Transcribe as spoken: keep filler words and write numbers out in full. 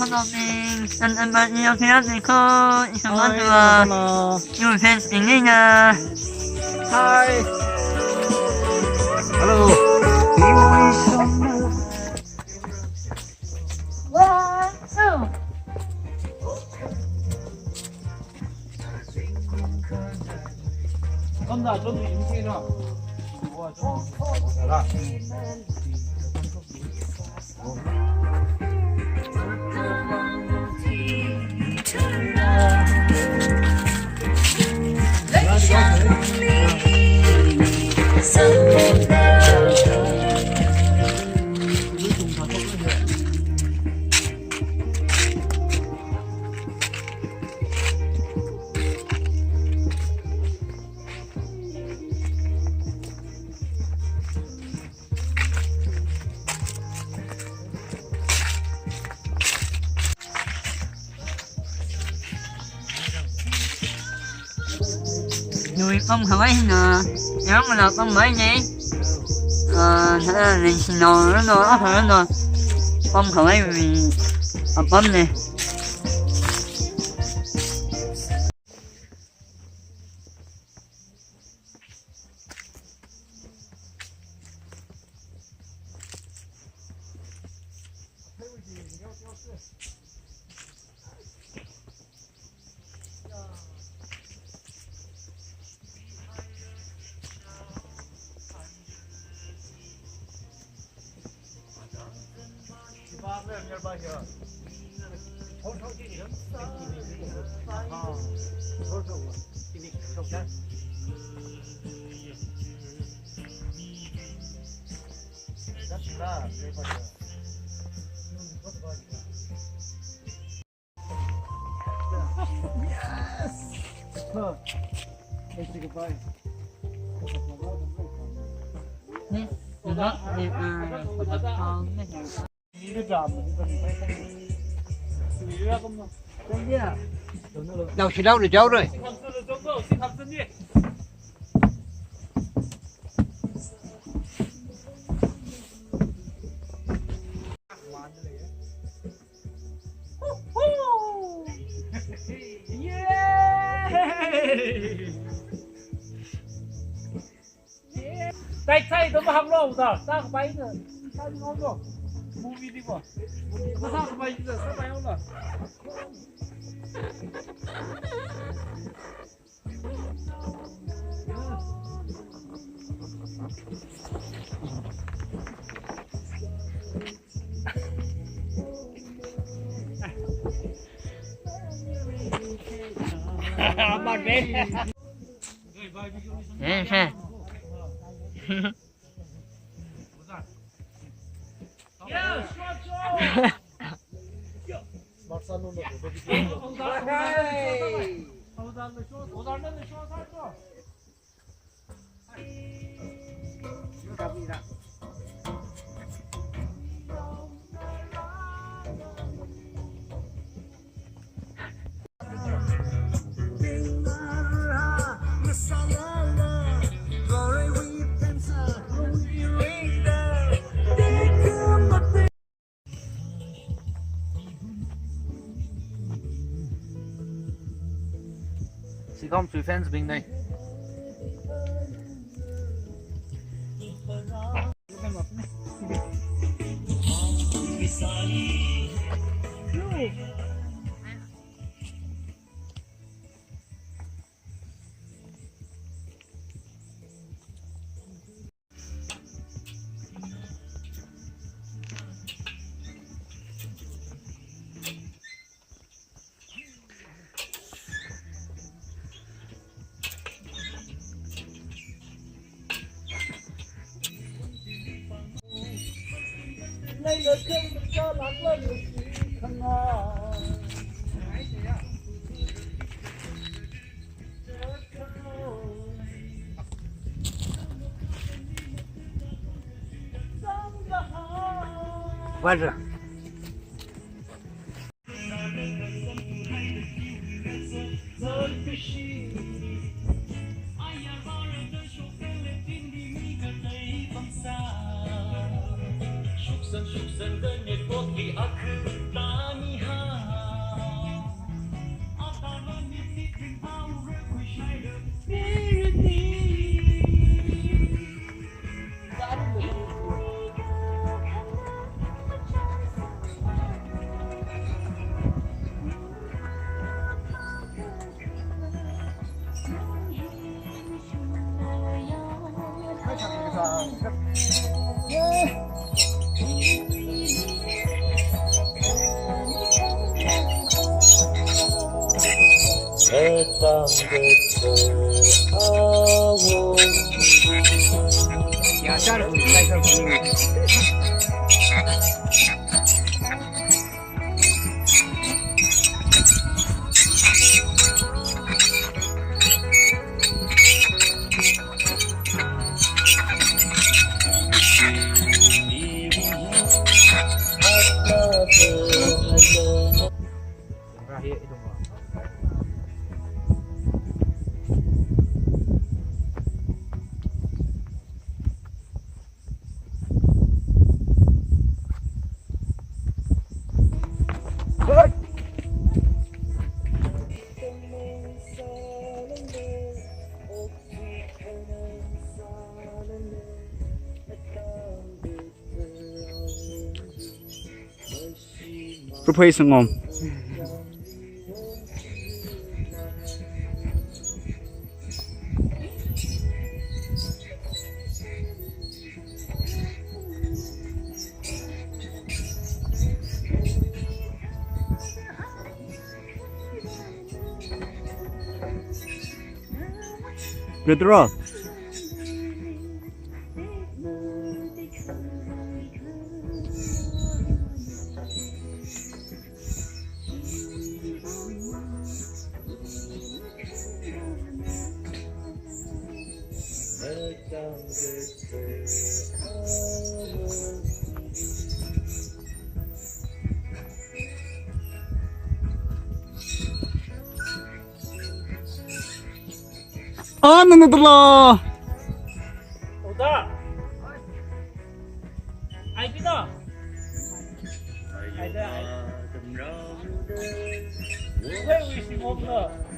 Hello, Ming. And, and, but you can't be called. It's a Hi, wonder. Hello. You can sing in a Hi. Hello. One, two. Nui pamkhavai hina, yarangla pammaina. Ah, na, na, sino, no, ah, no. Pamkhavai mi, ah, pamna. Yes! Huh. Let's say goodbye. Nao shilao le jau re. Yay! Chai chai, tum hanglo da, sākapai da, sākapai hanglo. Movie di bo. Movie sākapai da, sākapai hanglo. Amat be. Eh, eh. Sikom three fans bing dai. Water. Ruphei Sangom. Pedro. Ah, nana tala. Uda. Ai, pina. Ai, da, ai. Where we see Mom na?